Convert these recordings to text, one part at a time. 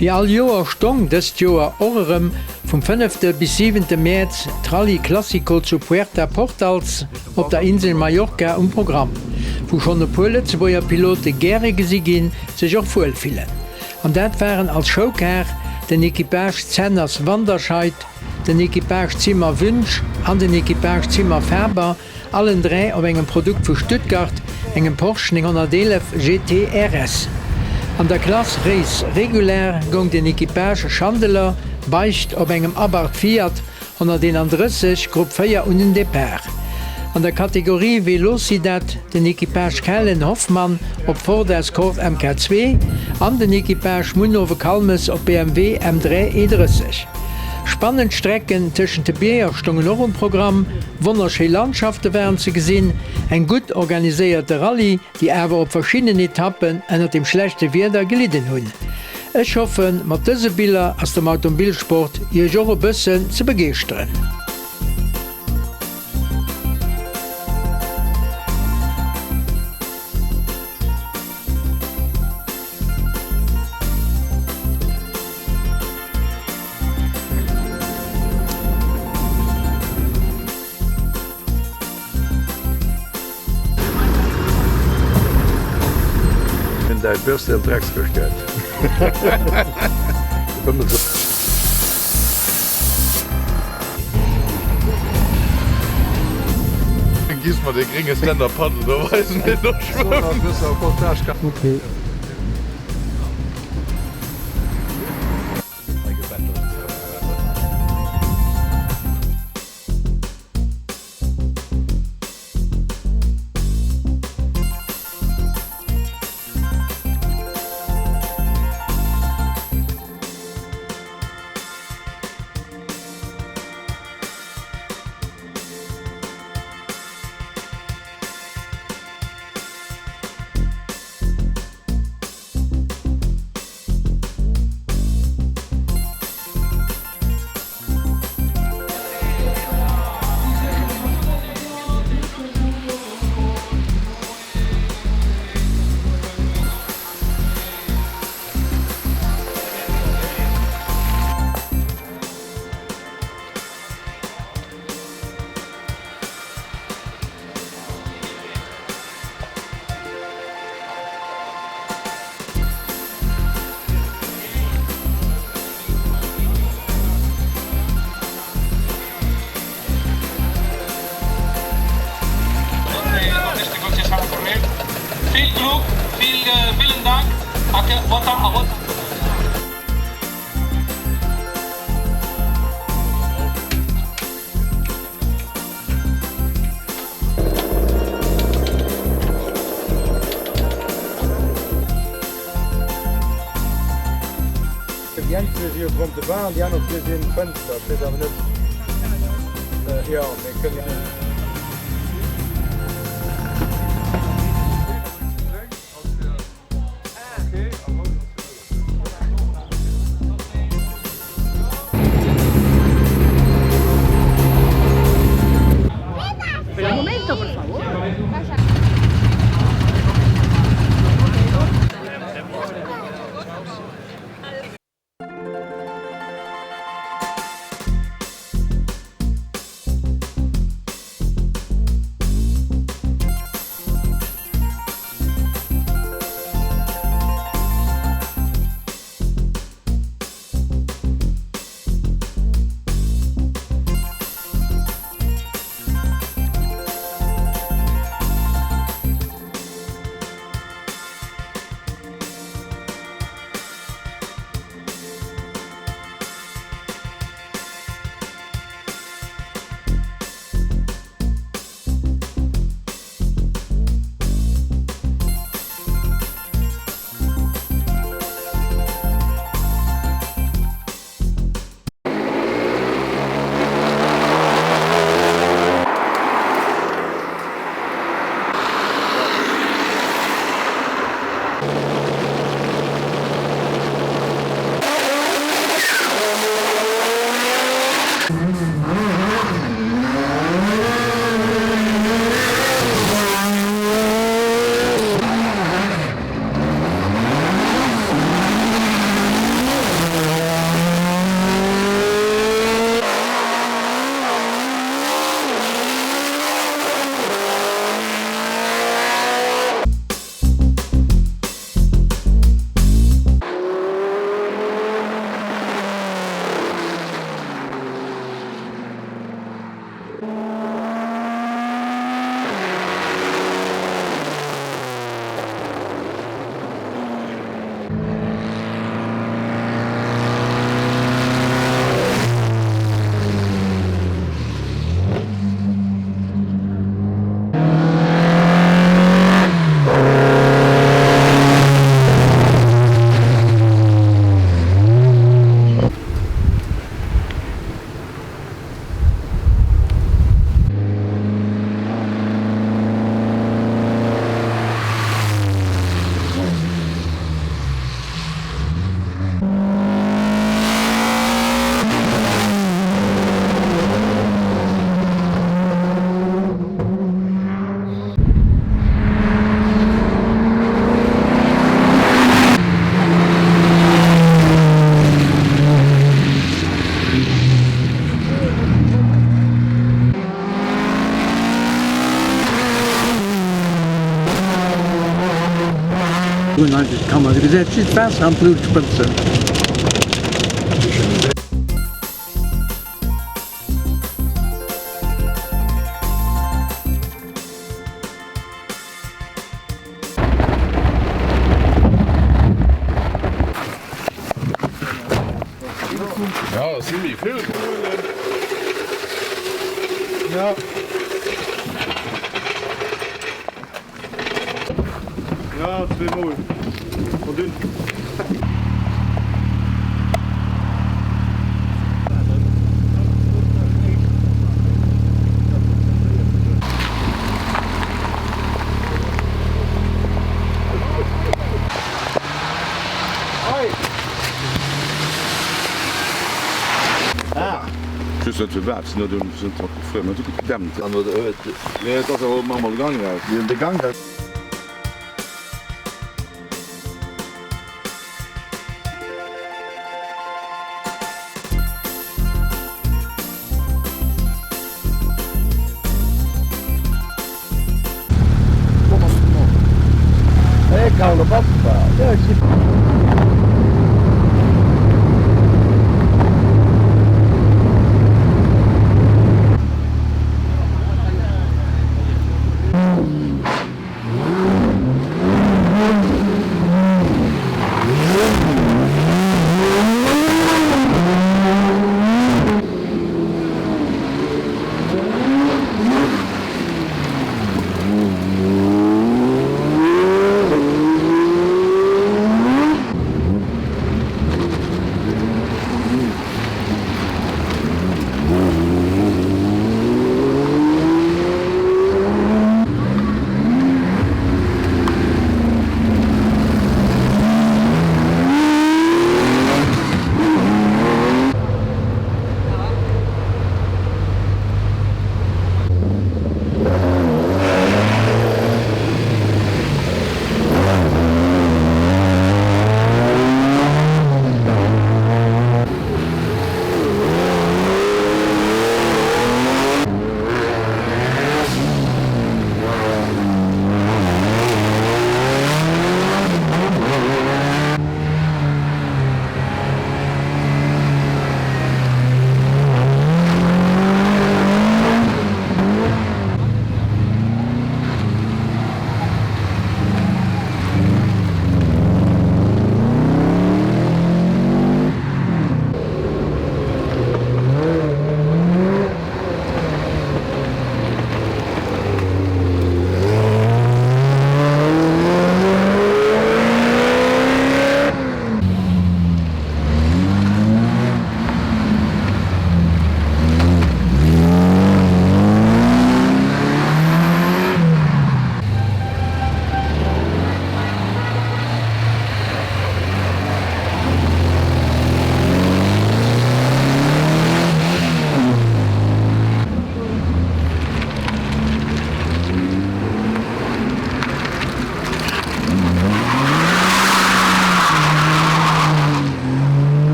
Wéi all Joer stong dëst Joer och erëm vum fënnefte bis siwente Mäerz d'Rallye Classico zu Puerta Portals op der Insel Mallorca um Programm, wou schonn e puer Lëtzebuerger Pilote gäre gesi ginn, sech och wuel fillen. An dat waren als Showcar den Equipage Zenners-Wanderscheid, den Equipage Zimmer-Wünsch an den Equipage Zimmer-Faber, Allen 3 op engem Produkt vu Stuttgart, engem Porsche 911 GT RS. An der Klass Race Regular goung den Equipage Schandeler, Beicht op engem Abarth Fiat 131 Grupp 4 un den Depart. An der Kategorie Velocidad den Equipage Kellen, Hoffmann op Ford Escort Mk 2 an den Equipage Munhowe, Calmes op BMW M3 E30. Spannend Strecken tëschent de Bierger stongen och um Programm, wonnerschéi Landschafte waren ze gesinn, eng gutt organiséierte Rallye, déi awer op verschiddenen Etappen ënnert dem schlechte Wieder gelidden hunn. Ech hoffen, mat dëse Biller ass dem Automobilsport Iech och e bëssen ze begeeschteren. Hunn däi Bürste an d'Dreckskëscht gehäit. Giss mer dee grénge Stand-Up Paddle do weisen, deen do schwëmmt. Déi eng Tür si jo grond de Bar an déi aner Tür sinn d'Fënster. Ech weess awer net, jo, mir kënnen. Du gesäis just d'Waasser an d'Lut sprëtzen. Just net firwat, sinn net un sinn drop gefruer, mä esou gedämpt. An oder huet. Mee et ass awer och mol Gang raus. De Gang raus.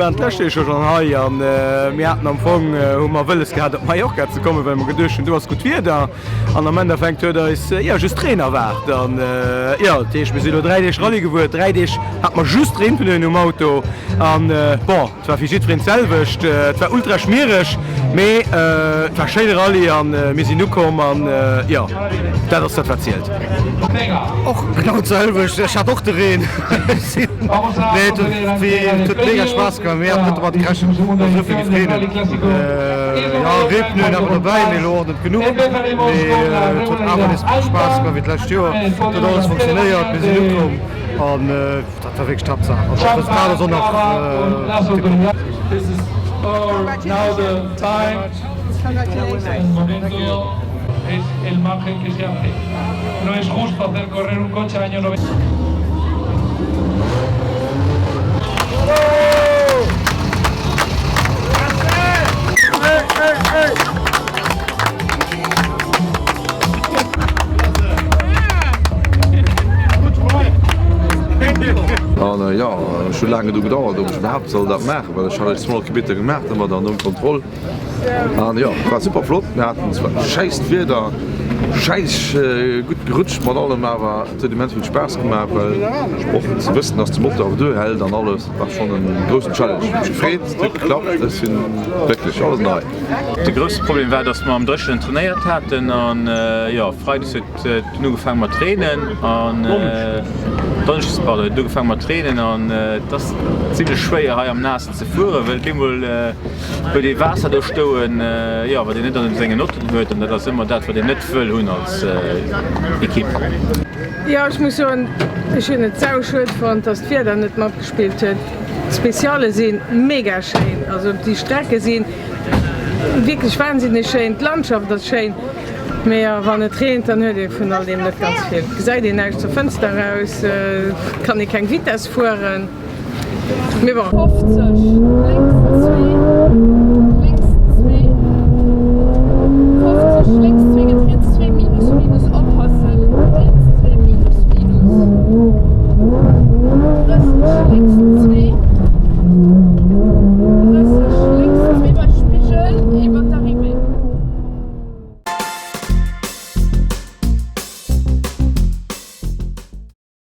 waren d'lescht Joer scho hei an mir haten am Fong, hu mer wëlles gehat op Mallorca ze kommen, well mer geduecht hunn, do ass gutt Wieder. An am Endeffekt huet eis jo just Reen erwaart. An jo, dat heescht mir sinn elo 3 Deeg Rallye gefuer, 3 Deeg hate mer just Reenpneuen um Auto an bon, Et war fir jiddwereen d'selwecht, et war ultra schmiereg, mee et war schéine Rallye an mir sinn ukomm an jo, dat ass dat wat zielt. Och genau d'selwecht, ech hat och de Reen. Nee et huet mega Spaass gemaach, mir haten net domat gerechent dass esou vill géif reenen. Jo Reepneuen awer dobäi, mee elo och net genuch. Mee et huet awer nees Spaass gemaach wéi d'lescht Joer. Et huet alles funktionéiert, mir sinn ukomm an. Dat war wierklech d'Haaptsaach. Also d'Resultat ass och nach tiptop. An jo, ech hu laang genuch gedauert, ob ech iwwerhaapt soll dat maachen, well ech hat eréischt 200 Kilometer gemaach, dann war dann no Kontroll. An jo, et war super flott, mir haten zwar schäisst Wieder, schäiss gutt gerutscht mat allem, awer et huet immens vill Spaass gemaach, well och ze wëssen, dass de Motor awer duerhält an alles, war schonn en groussen Challenge. Ech hu mech gefreet, et huet geklappt, ech sinn glécklech, alles nei. De grousse Problem war, dass mer am Dréchenen trainéiert haten an jo, Freides huet et dunn ugefaange mat reenen an Donneschdes, pardon, huet et ugefaange mat reenen an et ass zimlech schwéier hei am Naassen ze fueren, well op eemol huet ee Waasser do stoen, jo, wat een net an sengen Notten huet an dat ass ëmmer dat, wat een net wëll hunn als Ekipp. Jo, ech muss soen, ech hunn et sauschued fonnt, dass d'Wieder net matgespillt huet. D'Speciale si mega schéin, also déi Strecke si wierklech wahnsinneg schéin, d'Landschaft ass schéin, mee jo wann et reent, dann huet ee vun all deem net ganz vill. Gesäit een näischt zur Fënster eraus, kann ee keng Vitess fueren, mee bon. 50, lénks 2, lénks.